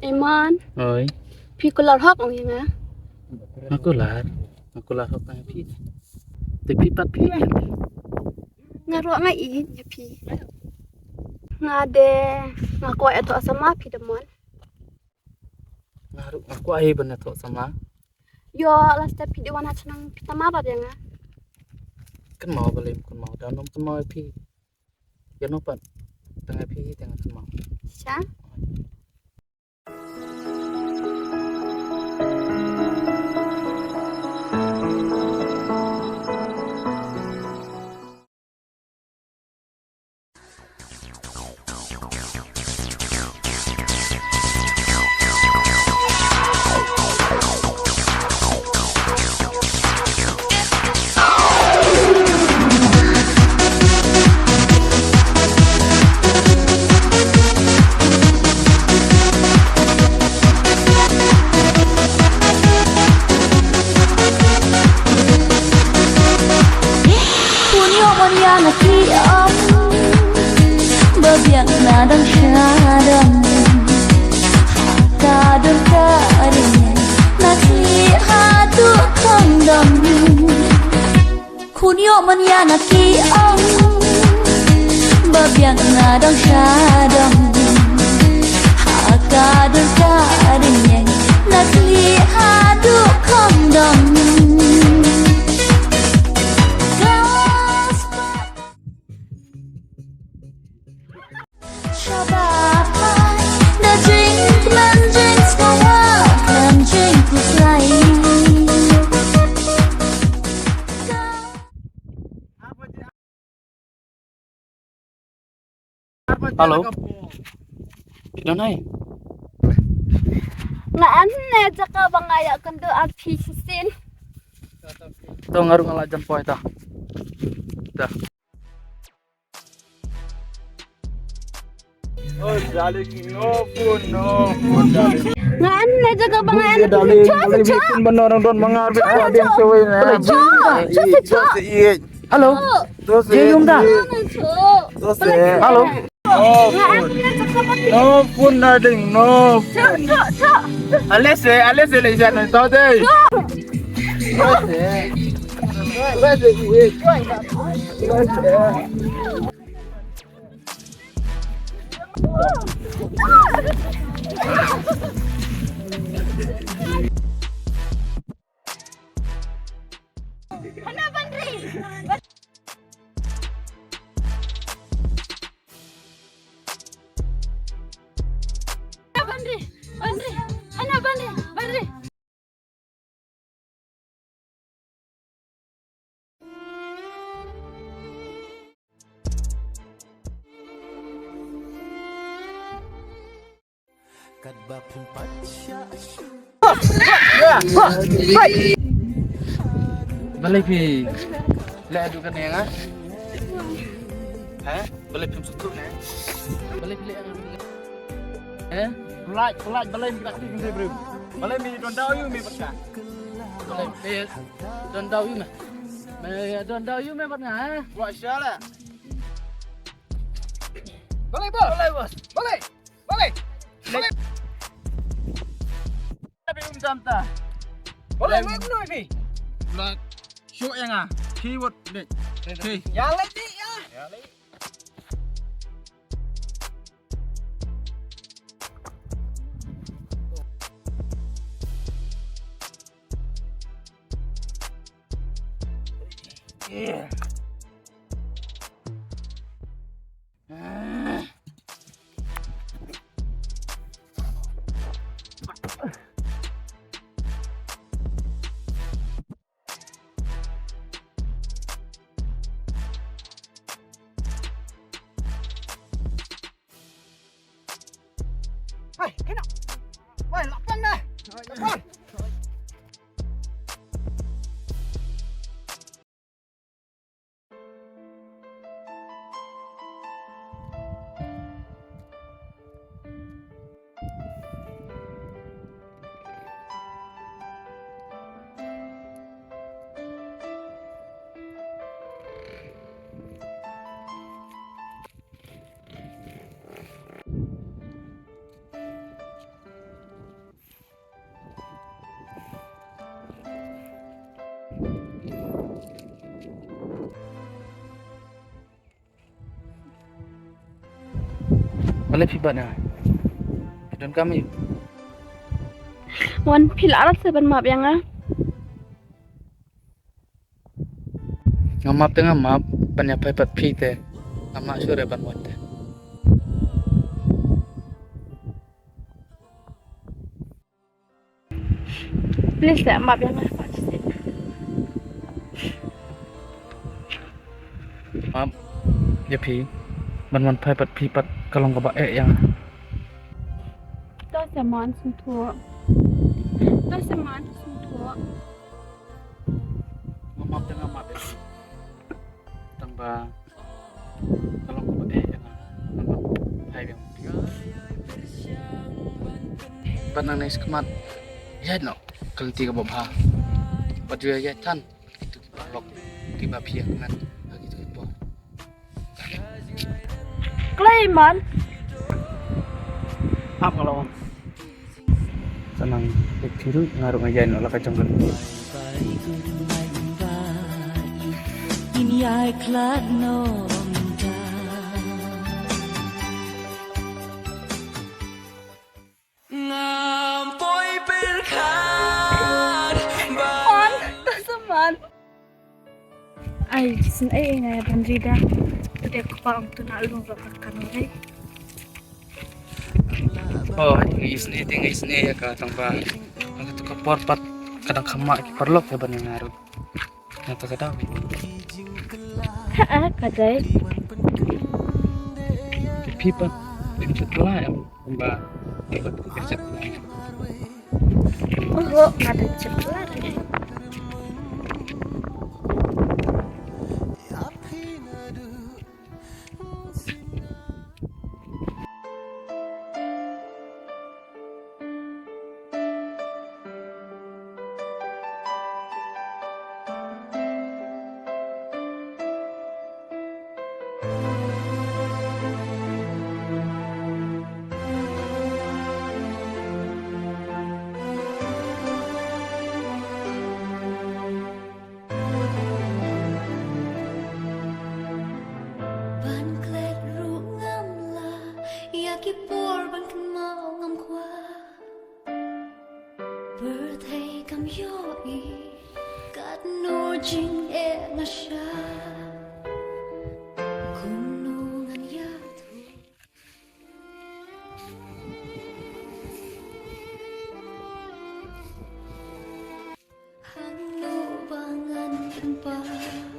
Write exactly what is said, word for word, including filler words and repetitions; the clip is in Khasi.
Iman. Oi. Phi kular hok ong ïa nga. Nga kular. Nga kular hok tang phi. Te phi pat phi. Nga ruh nga ïeit ïa phi. Nga de nga kwah ïathoh samla phi da mon. Nga ruh nga kwah hi ban ïathoh samla. Ïoh last step phi dei wan ha chnong phi tama pat ïa nga. Kynmaw balei kynmaw da nym kynmaw ïa phi. Ïa no pat. Tang ïa phi tang kynmaw. Sha. Pun ïoh mon ïa na ki ong ba biang na dang sha dang. Ha ka dur ka ring na ki haduh kong dang. Khun ïoh mon ïa na ki ong ba biang na dang sha dang. Ha ka dur ka ring na ki haduh kong dang. Hello. Ito na eh. Nga an ne jaka ba nga ïa kynduh ar phi shisien. To nga ruh nga la jan poi ta. Ta. Oh, darling, no phone, no phone, darling. Nga an ne jaka ba nga an. Darling, darling, phone ba no rang don mangar bit. Hello. Hello. No phone, darling, no phone. Alese, alese le jan to de. Katba phim pat shah shuh. Balei phi leh haduh kane nga? Ha? Balei phim sngewthuh ne? Balei phi leh nga? Ha? Balei, balei, balei phi leh kane briew? Balei me don daw ïa me bad ka? Balei me don daw ïa me? Me don daw ïa me bad nga, ha? Wa shala. Balei, boss? Balei, boss? Balei? Balei? Balei? Tapi um tam ta. Balei, balei, balei, balei? Lak. Show yang ah. Keyword ni. Okey. Ya, leh ni, ya. Ya, leh. Hai, kena. Wai, lapang dah. Lapang. Balei phi bat ïa nga? Phi donkam aïu? Wan, phi la rat se ban map ïa nga. Nga map te nga map, ban ïa phai pat phi te. Nga map shuh re ban wan te. Please, eh, map ïa nga. Map ïa phi, ban wan phai pat phi pat ka long kaba eh ïa nga. To se man sngewthuh. To se man sngewthuh. Nga map te nga map ïa phi. Tang ba ka long kaba eh ïa nga. Ban wan phai biang. Ban nang nang skhmat. Ïaid noh ka lynti kaba bha. Bad ju ïaid than kitu ki paralok kiba phi ïa kmen ha kitu ki por. Klei man. Ap nga la wan. Sa nang phi ruh nga ruh nga ïaid noh la ka jong ka lynti. Ngam poi pyrkhat ba. On, to se man. Ai, jisnei nga ïa ban rida. Te ko pa ong tu na lu ba ka kan rai. Oh, ngi isnei, te ngi isnei ïa ka tang ba. Ka tu ka por pat ka dang kham map ki paralok ïa ban ïa nga ruh. Nga ta ka dang. Ha, ka dei. Phi pat, phi pat la ïa. Kumba, phi pat phi chat la. Oho, nga ta chat la. Ban klet ruh ngam lah, ïa ki por ban kynmaw ngam kwah. Pyrthei kam ïohi katno jingeh nga shah. Kumno ngan ïathuh? Hangno ba ngan pynpaw?